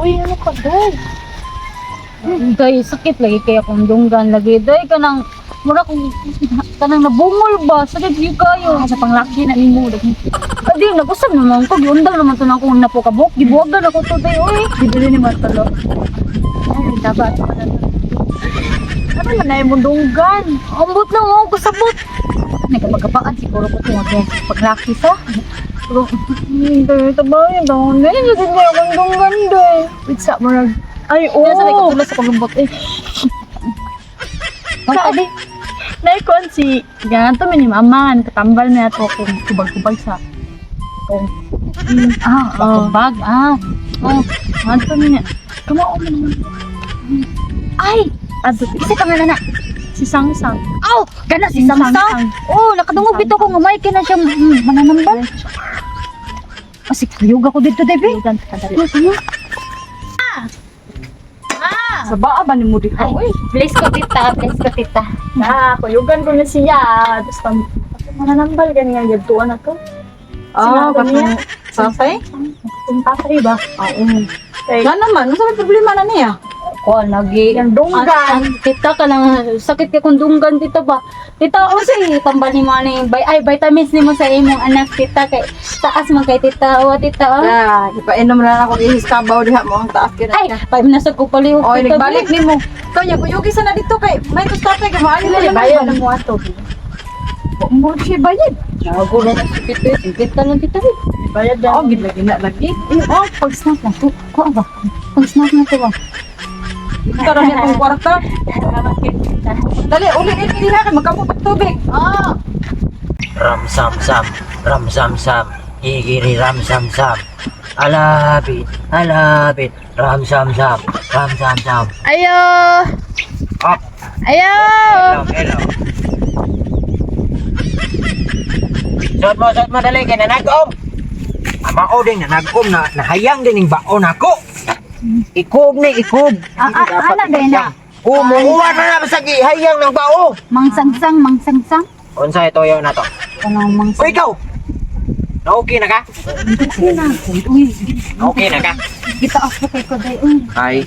Uy, ano ka, day? Day, sakit lagi kay akong dunggan lagi. Day, kanang, mura kong, kanang nabungol ba? Sakit gyud kayo. Ah, sa panglaki na nimo. Adi, nag-usab naman ko. Giundang naman to na akong napokabok. Gibuwagan ako to, day, uy. Bibili ni Matalo. Ay, dapat pa na. Ano man na imong dunggan? Ambot lang, oh, kasabot. Nagkapagkapaan siguro ko ito nga paglaki sa. Pero, hindi, tabayan daw. Hindi, sakit kay akong dunggan, day. Wait sa murag. Ay, oo. Kaya sabay ko sa paglubot, eh. Ang adi. Naikuan si ganito mi ni mama katambal na ato kung tubag-tubag sa kung Ah, Oo. bag, ah. Oh, ato mi niya. Kamao man naman. Ay, Ato isa pa nga na. si Sangsang. Aw, kana si Samsang. Sangsang. Oh, nakadungog bitaw ko nga may kina siya mananambal. Ah, si kuyog ako dito, Debbie. Dughan ka dali. Ano? Sa baa ba nimo diha? Ay, bless ko tita, bless ko tita. Na, kuyugan ko na siya. Tapos pag mananambal gani nga gadtuan na to. Ah, Sinabi niya. katong tatay? Kung tatay ba? Oo. Kay Nga naman, ano sa problema na niya? Ko lagi. yung dunggan. Tita ka lang sakit kay kung dunggan tita ba. Tita o si tambal ni mo ani bay ay vitamins nimo sa imong anak tita kay taas man kay tita o tita. Oh. Ah, ipainom na lang ako ihis kabaw diha mo ang taas kina. Ay, pa nasa ko palihog Oy, tita. nagbalik nimo. Ikaw niya, kuyugi sana dito kay may tos tatay kay maayo na Dili naman. bayan mo ato. Mo siya bayad. Nago na si tita, tita lang tita. Bayad Oo, daw. gid lagi na lagi. Eh, oh, pag snack na to. Ko ba? Pag snack na to ba? Karon niya tong kwarta. Dali, uli ni diha kay magkampo pag tubig. Ah. Ram sam sam, ram sam sam, igiri ram sam sam. Alabit, alabit, ram sam sam, ram sam sam. Ayo! Up. Ayo! Hello, hello. Suot mo dali kay nanagom. Ama ko din nanagom na nahayang din ning baon ako. Ikob ni ikob. Ah, ah, ana din na. Kumuha na na sa gihayang ng bao. Mangsangsang, mangsangsang. Unsa ito na to? Kanang O mangsang. ikaw. Na okay na ka? Na. Uy, Na okay na ka? gitaas ko kay ko day. Uy. Ay.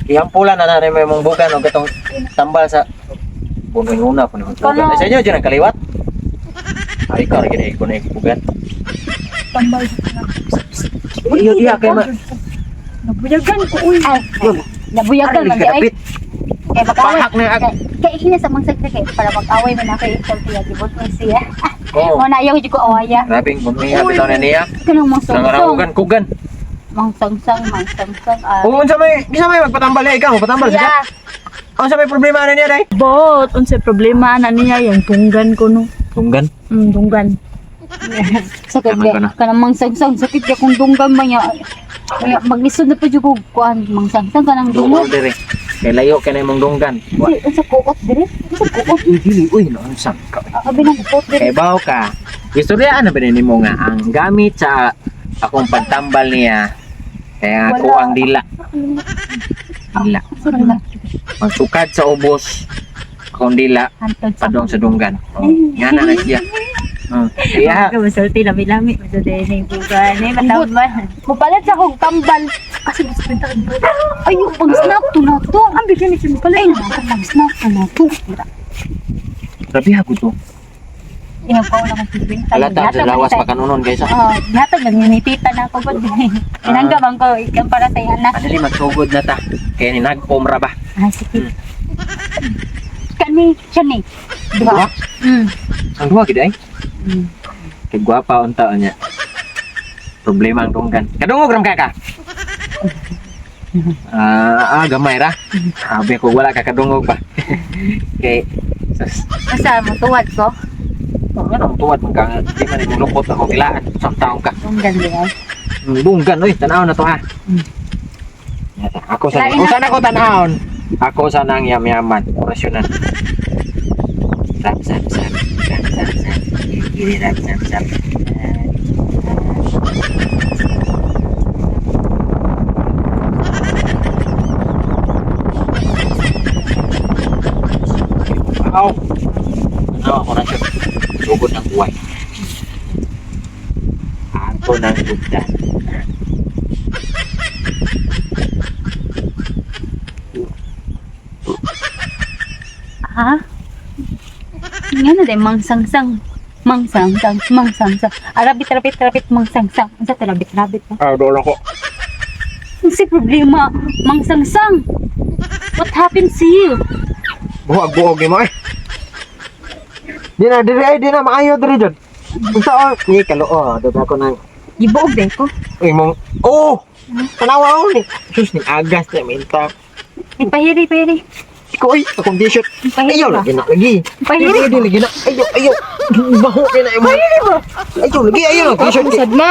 Ihampulan na na rin mong bugan o katong tambal sa bunoy una po nimo bugan. Ay, sa inyo dyan ang kaliwat. Ay, ikaw rin ko na yung bugan. Tambal. Uy, iyo diha kay ma. Nabuyagan ko uy. Ay, nabuyagan man di ay. Kapit. Kay mag-away. Pahak na ag. Kay kay sa mangsang kay para mag-away man ako ikol tiya gibot mo siya. Oo. Mo na ayaw jud ko awaya. Grabing bumiya bitaw na niya. Kanang mangsangsang. Nangarawugan kugan. Mangsangsang, mangsangsang. Ah. Oo, unsa may gisa may magpatambal eh ikaw, magpatambal sa ka. Yeah. Unsa may problema na niya day? Bot, unsay problema na niya yung tunggan ko no. Tunggan. Dunggan. Sakit Kanang kay kana. kanang mangsangsang sakit kay kung dunggan man niya. Kaya maglisod na pa jud ko kuan mangsangsang kanang Dungol dungog. dire. Kay layo kay na imong dunggan. Wa. Di, unsa kuot dire? Unsa kuot? Uy, dili uy, unsa ka. Abi nang kuot dire. Kay baw ka. Istoryaan na ba nimo nga ang gamit sa akong pagtambal niya kaya ako Wala. ang dila. Dila. Unsa dila? Pagsukad sa ubos akong dila Hantod sa padong sa dunggan. Oh, nga na na siya. Oh, iya. Masulti lami-lami masulti ning bugan ni matambal. Mupalit sa akong tambal. Kasi mas pinta Ay, yung pag snap to na to. Ang bigyan ni siya Ay, pag snap to na to. Grabe ako to. Ihaw pa wala kong pibinta. Halata sa lawas makanunon kaysa. Oh, gihatag lang ni tita na ako gud. Tinanggap ang ko ikan para sa iyang anak. Adali magsugod na ta. Kaya ni nag-omra ba? Ah, sige. Kani, siya ni. Duha? Duha. Mm. Ang duha gid ay. Mm. Kay gwapa unta niya. Problema ang dunggan. Kadungog ram ka ka. Ah, ah, gamay ra. Sabi ko wala ka kadungog ba. Kay sus, Basta mo tuwad ko. ano ang tuwad man ka nga, di man imong lukot ako kilaan sa taong ka. Dunggan di ay. Dunggan oy, tan-aw na to ha. Yata, ako sa Lain ako sana ko tan-awon. Ako sana ang yam-yaman, orasyonan. Sam sam sam. Sam sam sam. Gini ram sam sam. Aw. Ano ako na siya? Sugod ng buhay. Ato ng gugda. Ha? Nga na din, mangsangsang. Mangsangsang, mangsangsang. Ah, rabbit, rabbit, rabbit, mangsangsang. Unsa ta rabbit, rabbit ba? Ah, doon ako. Unsa problema? Mangsangsang. What happened to you? Buhag-buhog ni mo eh. Di na, diri ay, di na, maayo diri dyan. Unsa o? Ni, kaloo, doon ako nang, Gibuog din ko. imong, oh! Tanawa oh, ni, sus, ni agas na, minta. Ay, pahiri, pahiri. Ikaw ay, akong t-shirt. Pahiri Ayaw, ba? lagi na, lagi. Pahiri Ayaw, lagi na. Ayaw, ayaw. Baho na imo. Ayaw, lagi, ayaw, t-shirt. Sad ma.